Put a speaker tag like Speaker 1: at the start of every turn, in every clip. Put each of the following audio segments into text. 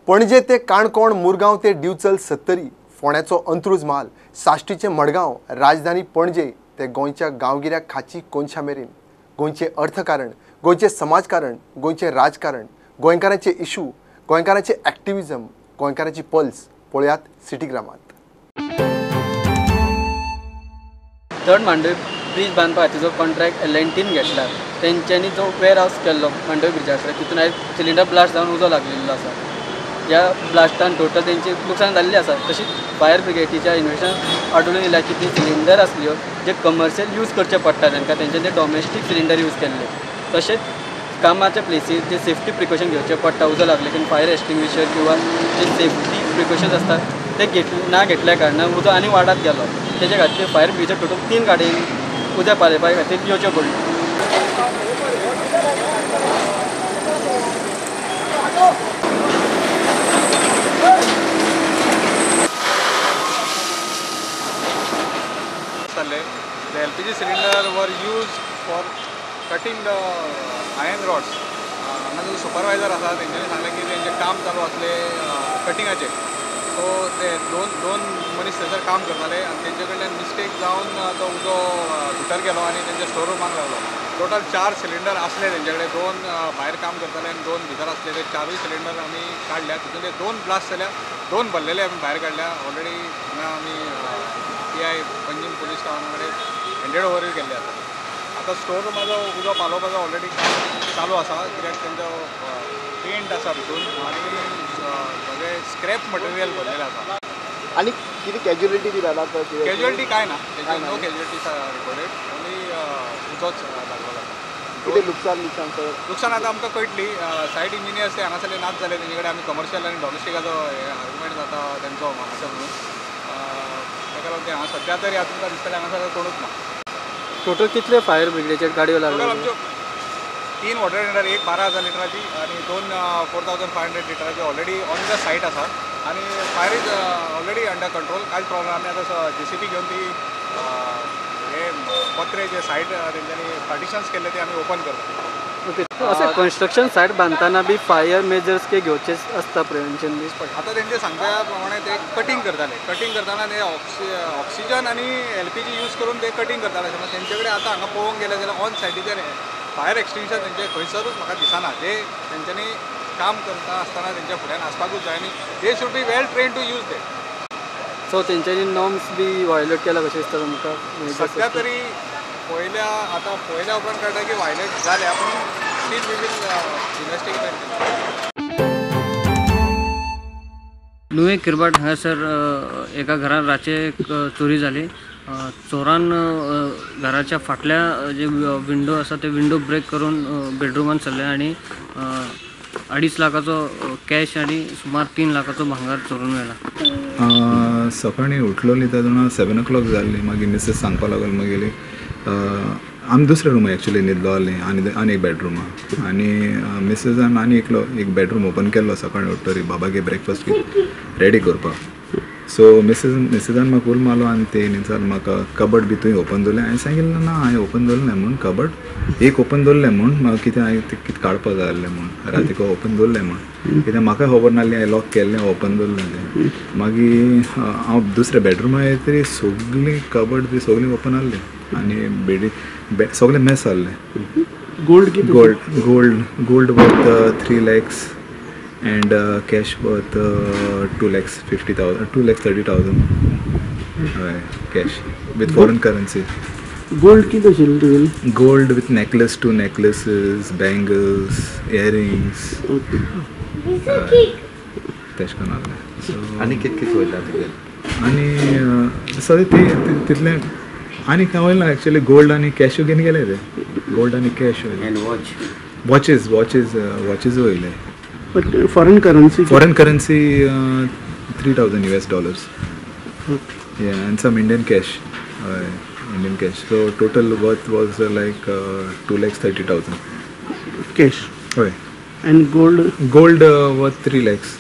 Speaker 1: पणजे ते काणकोण, मुरगांव ते दिवचल सत्तरी, फोंड्याचो अंत्रुज म्हाल, साश्टीचे मडगांव, राजधानी पणजे ते गोंयच्या गांवगिऱ्या खाची कोनशा मेरेन गोंयचें अर्थकारण, गोंयचें समाजकारण, गोंयचें राजकारण, गोंयकारांचे इशू, गोंयकारांचे एक्टिविजम, गोंयकारांची पल्स पळयात सिटीग्रामात।
Speaker 2: थर्ड मांडवी ब्रिज बांदपा खातीर जो कॉन्ट्रॅक्ट एल&टीन घेतला तेंच्यांनी जो वेर हावस केल्लो मांडवी ब्रिजा कडेन तितून आयज सिलिंडर ब्लास्ट जावन उजो लागलेलो आसा। ह्या ब्लास्टान टोटल तेंची लुकसाण जाल्लें आसा। तशीच फायर ब्रिगेडीच्या इन्वेस्टिगेशन आढळून येयला की ती सिलिंडर आसल्यो जे कमर्शियल यूज करचे पडटा तांकां, तेंच्यांनी ते डॉमेस्टीक सिलिंडर यूज केल्ले। तशेंच कामाच्या प्लेसीर जे सेफ्टी प्रिकॉशन घेवचे पडटा उजो लागले की फायर एक्सटिंग्विशर किंवा जे सेफ्टी प्रिकॉशन्स आसता ते ना घेतल्या कारणान उजो आनी वाडत गेलो। तेच्या खातीर फायर ब्रिगेडीच्या टोटल 3 गाडयेन उद्या पालोवपा खातीर येवच्यो पडल्यो।
Speaker 3: The LPG cylinder were used for cutting the iron rods. हांगा जो सुपरवायजर आसा तेंच्यांनी सांगलें की तेंचें काम चालू आसलें कटिंगाचें, सो ते दोन मनीस थंयसर काम करताले आनी तेंचे कडल्यान मिस्टेक जावन तो उजो भितर गेलो आनी तेंच्या स्टोर रुमाक लागलो। टोटल 4 सिलिंडर आसले तेंचे कडेन, 2 भायर काम करताले आनी 2 भितर आसले। ते 4 सिलिंडर आमी काडल्या, तितूंतले 2 ब्लास्ट जाल्या, 2 भरलेले आमी भायर काडल्या। ऑलरेडी हांगा आमी PI Panjim police स्टेशना कडेन हँडेड ओवरूय केल्ले आसा। आतां स्टोर रुमाचो उजो पालोवपाचो ऑलरेडी काम चालू आसा, कित्याक तेंचो पेंट आसा भितून आनी सगळें स्क्रॅप मटेरियल भरलेलें आसा।
Speaker 4: आनी कितें कॅज्युअलिटी बी जाला?
Speaker 3: कॅज्युअलिटी कांय ना, नो कॅज्युअलिटीज रिपोर्टेड, ओन्ली उजोच लागलो।
Speaker 4: कितें लुकसाण लुकसाण सर?
Speaker 3: लुकसाण आतां आमकां कळटली। सायट इंजिनियर्स ते हांगासरले नाच जाले, तेंचे कडेन आमी कमर्शियल आनी डॉमेस्टिकाचो आर्ग्युमेंट जाता तेंचो हांगासर म्हणून, ताका लागून ते हांगा सद्या तरी आतां तुमकां दिसतलें हांगासर कोणूच ना।
Speaker 2: टोटल कितले फायर ब्रिगेडीचे गाडयो लागल्यो?
Speaker 3: टोटल आमच्यो 3 वॉटर टेंडर, एक 12,000 लिटराची आनी 2 4,500 लिटराची ऑलरेडी ऑन the site आसा आनी fire is already under control, कांयच प्रॉब्लम। आमी आतां JCB घेवन ती हे पत्रे जे सायट तेंच्यांनी पार्टिशन्स केल्ले ते आमी ओपन करता।
Speaker 2: ओके, अशें कन्स्ट्रक्शन सायट बांदतना बी फायर मेजर्स के घेवचे आसता प्रिवेन्शन बी?
Speaker 3: आतां तेंचे सांगता प्रमाणे ते कटींग करताले, कटींग करतना ते ऑक्सिजन आनी LPG use करून ते कटींग करताले। समज तेंचे कडेन आतां हांगा पळोवंक गेले जाल्यार ऑन सायटीचेर फायर एक्सटिंग्विशर तेंचे खंयसरूच म्हाका दिसना। ते तेंच्यांनी काम करता आसतना तेंच्या फुड्यान आसपाकूच जाय आनी they should be well train to use that.
Speaker 2: So तेंच्यांनी नॉर्म्स बी व्हायोलेट केला कशें दिसता तुमकां?
Speaker 3: सद्या तरी पळयल्या, आतां पळयल्या उपरांत कळटा की व्हायोलेट जाल्या, पूण स्टील we will investigate.
Speaker 5: नुवें किरबाट हांगासर एका घरान रातचे एक चोरी जाली। चोरान घराच्या फाटल्या जे विंडो आसा ते विंडो ब्रेक करून बेडरुमान सरले आनी 2.5 लाखाचो कॅश आनी सुमार 3 लाखाचो भांगर चोरून व्हेला।
Speaker 6: सकाळीं उठलोली तेन्ना 7 o'clock जाल्ली। मागीर मिसेस सांगपा लागल मागीर आमी दुसऱ्या रुमार एक्चुली न्हिदलो आहली आनी आनी एक बेडरुमा आनी मिसेसान आनी एकलो एक बेडरूम ओपन केल्लो सकाळीं उठतरी बाबागे ब्रेकफास्ट रेडी करपाक। सो मिसेसान म्हाका उलो मारलो आनी तेणी विचारलें म्हाका कबड बी तुवें ओपन दवरलें? हांवें सांगिल्लें ना, हांवें ओपन दवरलें म्हूण कबड एक ओपन दवरलें म्हूण म्हाका कितें हांवें कितें काडपाक जाय आसलें म्हूण रातीको ओपन दवरलें म्हूण, कित्याक म्हाका खबर नासली हांवें लॉक केल्लें ओपन दवरलें तें। मागीर हांव दुसऱ्या बेडरुमा येतरी सगळीं कबड बी सगळीं ओपन आहली आनी बेडी सगळें मेस आहलें।
Speaker 4: Gold
Speaker 6: gold gold gold worth 3 lakhs and cash worth 2,50,000, 2,30,000 cash with foreign currency.
Speaker 4: Gold कितें आशिल्लें तुगेलें?
Speaker 6: Gold with necklace, 2 necklaces, bangles, earrings, तेश करून आहलें।
Speaker 7: आनी कितें कितें वयता तुगेलें?
Speaker 6: आनी सगळें तितलें आनी कांय वयलें ना एक्चुअली। गोल्ड आनी कॅशू घेवन गेले ते, गोल्ड आनी cash
Speaker 7: and watch,
Speaker 6: watches watches watches वयले।
Speaker 4: But foreign currency?
Speaker 6: Foreign currency $3,000 US. Yeah, and some Indian cash. Indian cash. So total worth was like 2,30,000.
Speaker 4: Cash.
Speaker 6: Right.
Speaker 4: And gold?
Speaker 6: Gold worth 3 lakhs.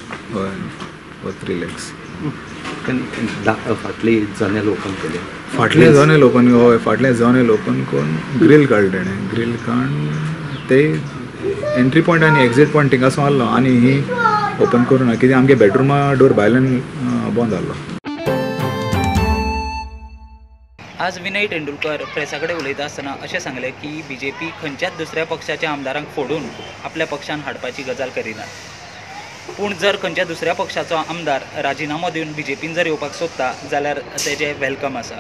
Speaker 6: Worth 3 lakhs.
Speaker 7: फाटली जनेल open केले?
Speaker 6: फाटलें जनेल open, हय फाटलें जनेल open करून ग्रील काडलें तेणें। ग्रील काडून ते एंट्री पॉयंट आनी एक्झीट पॉयंट थिंगासून आहलो आनी ही ओपन करूं ना कित्याक आमगे बेडरुमा डोर भायल्यान बंद जाल्लो.
Speaker 8: आज विनय तेंडुलकर प्रेसा कडेन उलयता आसतना अशें सांगलें की बीजेपी खंयच्याच दुसऱ्या पक्षाच्या आमदारांक फोडून आपल्या पक्षान हाडपाची गजाल करिना, पूण जर खंयच्या दुसऱ्या पक्षाचो आमदार राजिनामो दिवन बीजेपीन जर येवपाक सोदता जाल्यार तेजें welcome आसा,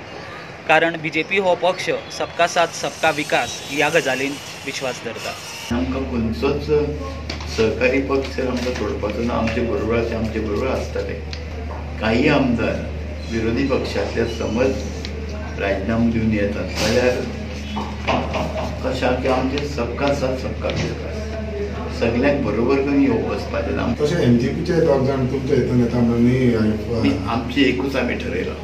Speaker 8: कारण बीजेपी हो पक्ष सबका साथ सबका विकास ह्या गजालीन विश्वास धरता.
Speaker 7: आमकां खंयचोच सहकारी पक्ष आमकां सोडपाचो ना, आमचे बरोबर आसा, आमचे बरोबर आसतले. काही आमदार विरोधी पक्षांतले समज राजीनामो दिवन येतात जाल्यार कशें की आमचे सबका साथ सबका विकास सगळ्यांक बरोबर करून येवप वचपाचें ना.
Speaker 9: तशें एनजीपीचे दोग जाण तुमच्या हितून येता म्हणून
Speaker 7: आमची एकूच आमी ठरयलां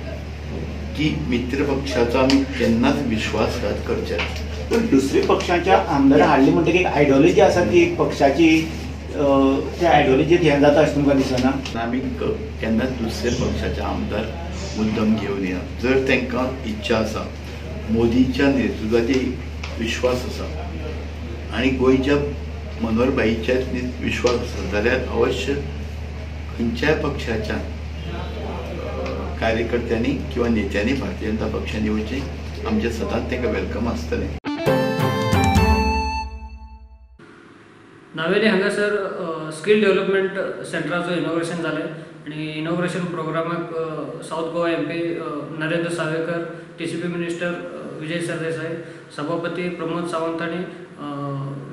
Speaker 7: की मित्र पक्षाचो आमी केन्नाच विश्वासघात करचे ना.
Speaker 10: पण दुसऱ्या पक्षाच्या आमदारां हाडली म्हणटकीर एक आयडियोलॉजी आसा ती एक पक्षाची, त्या आयडियोलॉजीक हें जाता अशें तुमकां दिसना?
Speaker 7: आमी केन्नाच दुसऱ्या पक्षाचे आमदार मुद्दम घेवन येना. जर तांकां इच्छा आसा, मोदीच्या नेतृत्वाचेर विश्वास आसा आनी गोंयच्या मनोहरभाईच्या विश्वास आसा जाल्यार अवश्य खंयच्याय पक्षाच्या कार्यकर्त्यांनी किंवा नेत्यांनी भारतीय जनता पक्षान येवचें, आमचें सदांच तांकां welcome आसतलें.
Speaker 5: नावेली हांगासर स्कील डेव्हलपमेंट सेंटराचो इनॉग्रेशन जालें आनी inauguration प्रोग्रामाक South Goa MP Narendra Sawaikar, TCP minister Vijay Sardesai, सभापती प्रमोद सावंत आनी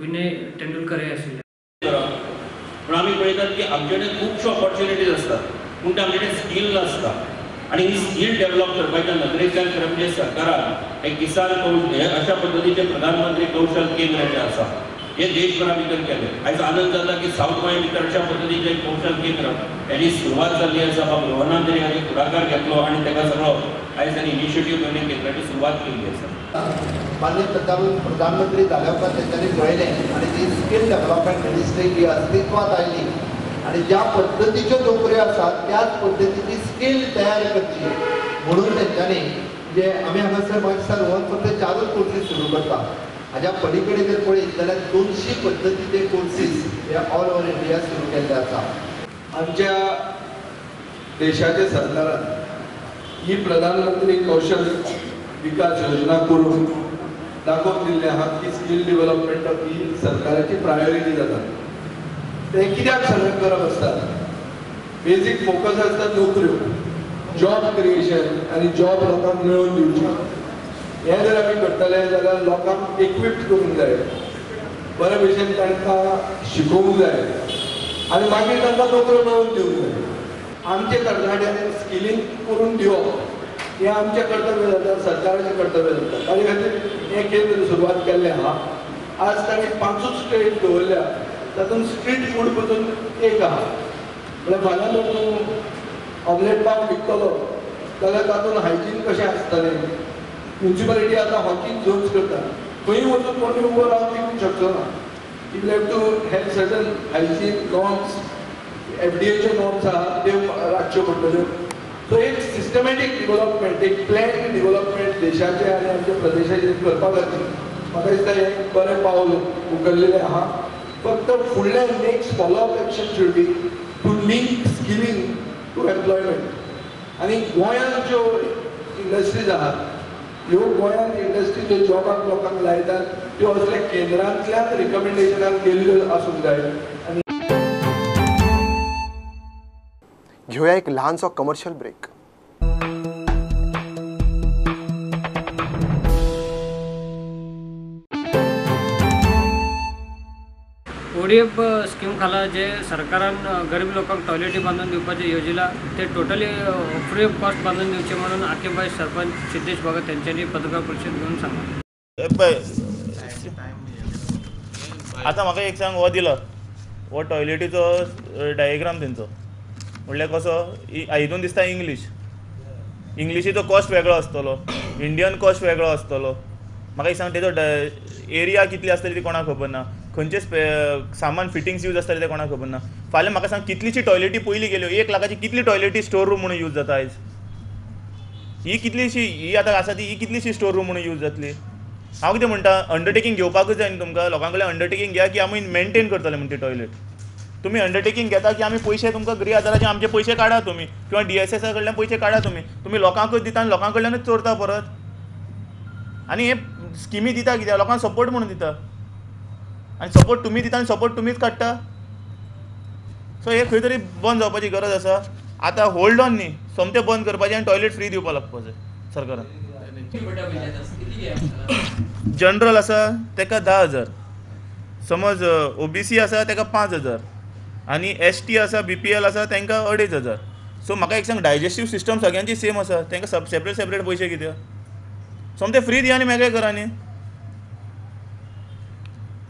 Speaker 5: विनय तेंडुलकर हे आशिल्ले.
Speaker 11: पूण आमी पळयतात की आमचे कडेन खुबश्यो ऑपॉर्च्युनिटीज आसतात, पूण ते आमचे कडेन स्कील नासता आनी ही स्कील डेव्हलप करपाच्या नदरेंतल्यान खरें म्हणजे सरकारान एक किसान कौशल हे अशा पद्दतीचे प्रधानमंत्री कौशल केंद्र जें आसा हे देशभरा भितर केलें. आयज आनंद जाता की सावथ गोंया भितर अशा पद्दतीचें एक कौशल केंद्र हेजी सुरवात जाल्ली आसा. बाब रोहनान तरी हाजी फुडाकार घेतलो आनी ताका सगळो आयज तांणी इनिशिएटीव घेवन केंद्राची सुरवात केल्ली आसा.
Speaker 12: माननीय प्रधानमंत्री जाल्या उपरांत तेंच्यांनी पळयलें आनी जी स्कील डेव्हलपमेंट मिनिस्ट्री ही अस्तित्वांत आयली आनी ज्या पद्दतीच्यो नोकऱ्यो आसात त्याच पद्दतीची स्कील तयार करची म्हणून तेंच्यांनी जे आमी हांगासर म्हाका दिसता रोहन फक्त 4 कोर्सीस सुरू करता. हाज्या पलीकडे जर पळयत जाल्यार 200 पद्दतीचे कोर्सीस हे ऑल ओव्हर इंडिया सुरू केल्ले आसा.
Speaker 13: आमच्या देशाच्या सरकारान ही प्रधानमंत्री कौशल विकास योजना करून दाखोवन दिल्लें आहा की स्कील डेव्हलपमेंट ही सरकाराची प्रायोरिटी जाता. तें कित्याक सगळें करप आसता, बेजीक फोकस आसता नोकऱ्यो, जॉब क्रिएशन आनी जॉब लोकांक मेळोवन दिवची. हें जर आमी करतले जाल्यार लोकांक इक्विप्ड करूंक जाय, बरे भशेन तांकां शिकोवंक जाय आनी मागीर तांकां नोकऱ्यो मेळोवन दिवंक जाय. आमचे तरणाट्यांनी स्किलींग करून दिवप हें आमचें कर्तव्य जाता, सरकाराचें कर्तव्य जाता. ताजे खातीर हें केंद्र सुरवात केल्लें आहा. आज तांणी 5 स्टेट दवरल्या, तातूंत स्ट्रीट फूड पसून एक आहा. म्हळ्यार फाल्यां जर तूं ऑमलेट पाव विकतलो जाल्यार तातूंत हायजीन कशें आसतलें. म्युनिसिपालिटी आतां हॉकिंग झोन्स करता, खंय वचून कोणी उबो रावन विकूंक शकचो ना. You have to have certain hygiene norms, एफडीएचे norms आहा ते राखच्यो पडटल्यो. सो एक सिस्टमॅटीक डिवलपमेंट, एक प्लॅन डिवलपमेंट देशाचें आनी आमच्या प्रदेशाचें करपा खातीर म्हाका दिसता हें बरें पावल उखल्लेलें आहा. फक्त फुडलें next follow up action should be to link skilling to employment. आनी गोंयांत ज्यो इंडस्ट्रीज आहात ह्यो गोंयांत इंडस्ट्री ज्यो जॉबाक लोकांक लायतात त्यो असल्या केंद्रांतल्यान रिकमेंडेशनान केल्ल्यो आसूंक जाय. आनी
Speaker 1: घेवया एक ल्हानसो कमर्शियल ब्रेक.
Speaker 5: ओडीएफ स्कीम खाला जे सरकारान गरीब लोकांक टॉयलेटी बांदून दिवपाचें योजिलां ते टोटली फ्री ऑफ कॉस्ट बांदून दिवचे म्हणून आकेबाय सरपंच सिद्धेश भगत यांच्यानी पत्रकार परिषद घेवन सांगलें.
Speaker 14: आतां म्हाका एक सांग, हो दिला हो टॉयलेटीचो डायग्राम तेंचो, म्हणल्यार कसो हितून दिसता इंग्लीश, इंग्लिशीचो कॉस्ट वेगळो आसतलो, इंडियन कॉस्ट वेगळो आसतलो. म्हाका एक सांग, तेजो एरिया कितली आसतली ती कोणाक खबर ना, खंयचे सामान फिटिंग्स यूज आसतले ते कोणाक खबर ना. फाल्यां म्हाका सांग कितलीशी टॉयलेटी पयलीं गेल्यो, 1 लाखाची कितली टॉयलेटी स्टोर रूम म्हणून यूज जाता आयज, ही कितलीशी ही आतां आसा ती ही कितलीशी स्टोर रूम म्हणून यूज जातली. हांव कितें म्हणटा, अंडरटेकींग घेवपाकूच जाय न्ही तुमकां, लोकां कडल्यान अंडरटेकींग घेया की आमी मेनटेन करतले म्हण ती टॉयलेट. तुमी अंडरटेकींग घेता की आमी पयशे तुमकां गृह आदाराचे आमचे पयशे काडा तुमी किंवा DSSA कडल्यान पयशे काडा तुमी, तुमी लोकांकूच दिता आनी लोकां कडल्यानूच चोरता परत. आनी हे स्किमी दिता कित्याक? लोकांक सपोर्ट म्हणून दिता, आनी सपोर्ट तुमी दिता आनी सपोर्ट तुमीच काडटा. सो हे खंय तरी बंद जावपाची गरज आसा. आतां होल्ड ऑन न्ही, सोमतें बंद करपाचें आनी टॉयलेट फ्री दिवपाक लागपाक जाय सरकारान. जनरल आसा तेका 10,000, समज OBC आसा तेका 5,000 आनी ST आसा BPL आसा तांकां 2,500. सो म्हाका एक सांग, डायजेस्टीव सिस्टम सगळ्यांची सेम आसा, तांकां सेपरेट सेपरेट पयशे कित्याक? सोमतें फ्री दिया आनी मेकळें करा न्ही.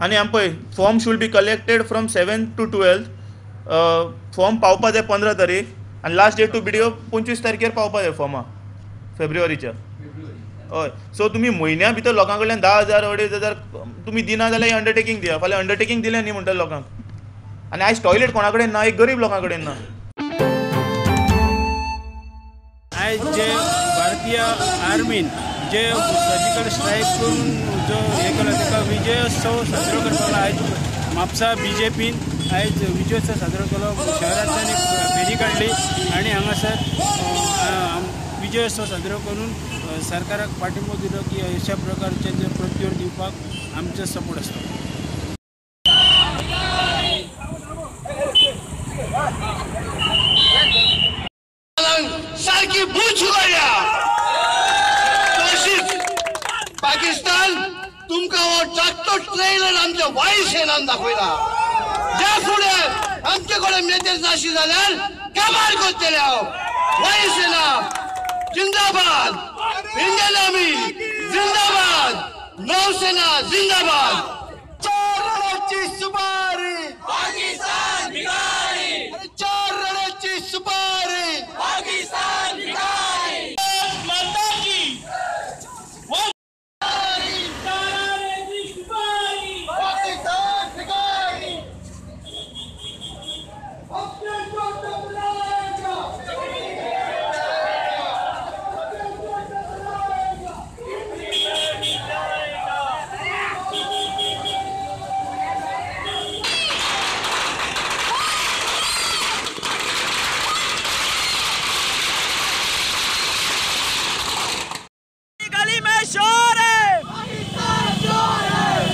Speaker 14: आनी आम पळय form should be collected from 7th to 12th, form पावपा जाय 15 तारीख आनी लास्ट डेट टू BDO 25 तारखेर पावपा जाय फॉर्मां फेब्रुवारीच्या. हय, सो तुमी म्हयन्या भितर लोकां कडल्यान 10,000 2,500 तुमी दिना जाल्यार अंडरटेकींग दिया. फाल्यां अंडरटेकींग दिलें न्ही म्हणटा लोकांक. आनी आयज टॉयलेट कोणा कडेन ना, एक गरीब लोकां कडेन ना.
Speaker 15: आयज जे भारतीय आर्मीन जे सर्जिकल स्ट्रायक करून जो हे केलो ताका विजयोत्सव साजरो करपाक आयज म्हापसा BJPन आयज विजयोत्सव साजरो केलो. शहरांतल्यान एक फेरी काडली आनी हांगासर विजयोत्सव साजरो करून सरकाराक पाठिंबो दिलो की अशा प्रकारचे जे प्रत्युत्तर दिवपाक आमचो सपोर्ट आसता.
Speaker 16: सारकी बूच उगडल्या तशीच पाकिस्तान तुमकां हो धाकटो ट्रेलर आमच्या वायुसेनान दाखयला. ज्या फुडें आमचे कडेन मेतेर जाशी जाल्यार काबार करतले हांव. वायुसेना जिंदाबाद, इंडियन आर्मी जिंदाबाद, नौसेना जिंदाबाद. 4 रणाची सुपारी पाकिस्तान भिकारी, 4 रणाची सुपारी पाकिस्तान भिकारी. माता की सुपारी पाकिस्तान भिकारी.
Speaker 17: गली में शोर है,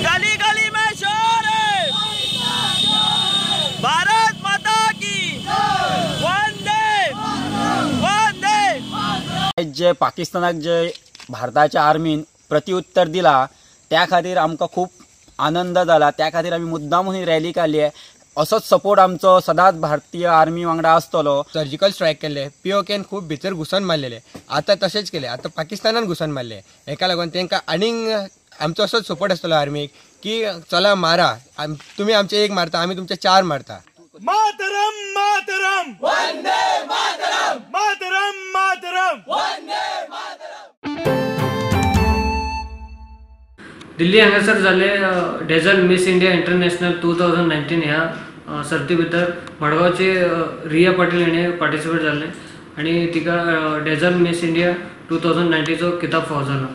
Speaker 17: गली गली में शोर है, भारत माता की वंदे वंदे.
Speaker 18: जे पाकिस्तानाक जे भारताच्या आर्मीन प्रतिउत्तर दिला त्या खातीर आमकां खूब आनंद जाला. त्या खातीर आमी मुद्दामून ही रॅली काडली. असोच सपोर्ट आमचो सदांच भारतीय आर्मी वांगडा आसतलो.
Speaker 19: सर्जिकल स्ट्रायक केल्ले, POKन खूब भितर घुसोन मारलेले, आतां तशेंच केले, आतां पाकिस्तानान घुसोन मारले. हेका लागून तांकां आनीक आमचो असोच सपोर्ट आसतलो आर्मीक की चला मारा, तुमी आमचे 1 मारता आमी तुमचे 4 मारता.
Speaker 17: मातरम मातरम वंदे मातरम, मातरम मातरम वंदे मातरम.
Speaker 5: दिल्ली हांगासर जाल्ले Dazzle Miss India International 2019 ह्या सर्ती भितर मडगांवची रिया पाटील हिणें पार्टिसिपेट जाल्लें आनी तिका डेझल मिस इंडिया 2019चो किताब फावो जालो.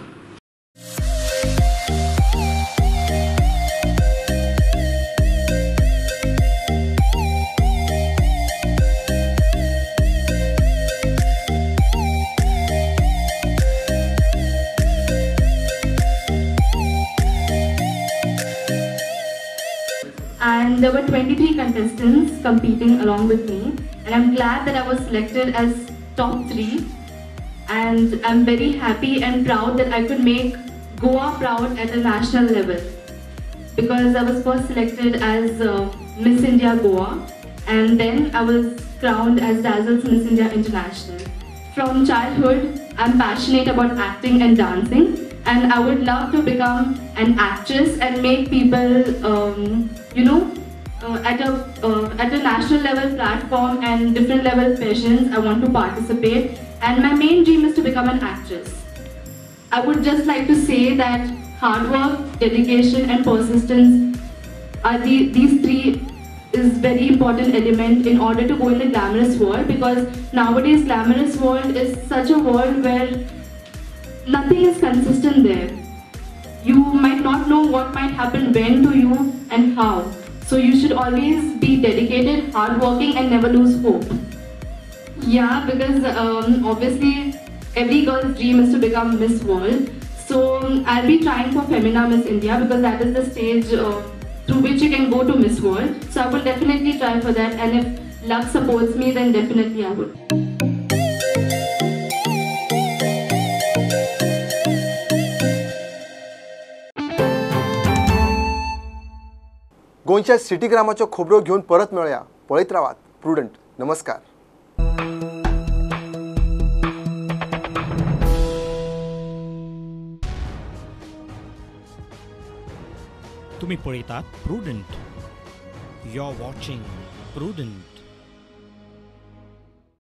Speaker 20: And there were 23 contestants competing along with me, and I'm glad that I was selected as top 3, and I'm very happy and proud that I could make Goa proud at a national level, because I was first selected as Miss India Goa, and then I was crowned as Dazzle's Miss India International. From childhood, I'm passionate about acting and dancing, and I would love to become an actress and make people, at a national level platform and different level pageants. I want to participate, and my main dream is to become an actress. I would just like to say that hard work, dedication, and persistence are these three is very important element in order to go in the glamorous world, because nowadays glamorous world is such a world where nothing is consistent there. You might not know what might happen when to you and how. So you should always be dedicated, hardworking, and never lose hope. Yeah, because obviously every girl's dream is to become Miss World. So I'll be trying for Femina Miss India because that is the stage through which you can go to Miss World. So I will definitely try for that, and if luck supports me, then definitely I would.
Speaker 1: गोंयच्या सिटीग्रामाच्यो खबरो घेवन परत मेळया. पळयत रावात prudent. नमस्कार.
Speaker 21: तुम्ही पळयतात Prudent. You are watching Prudent.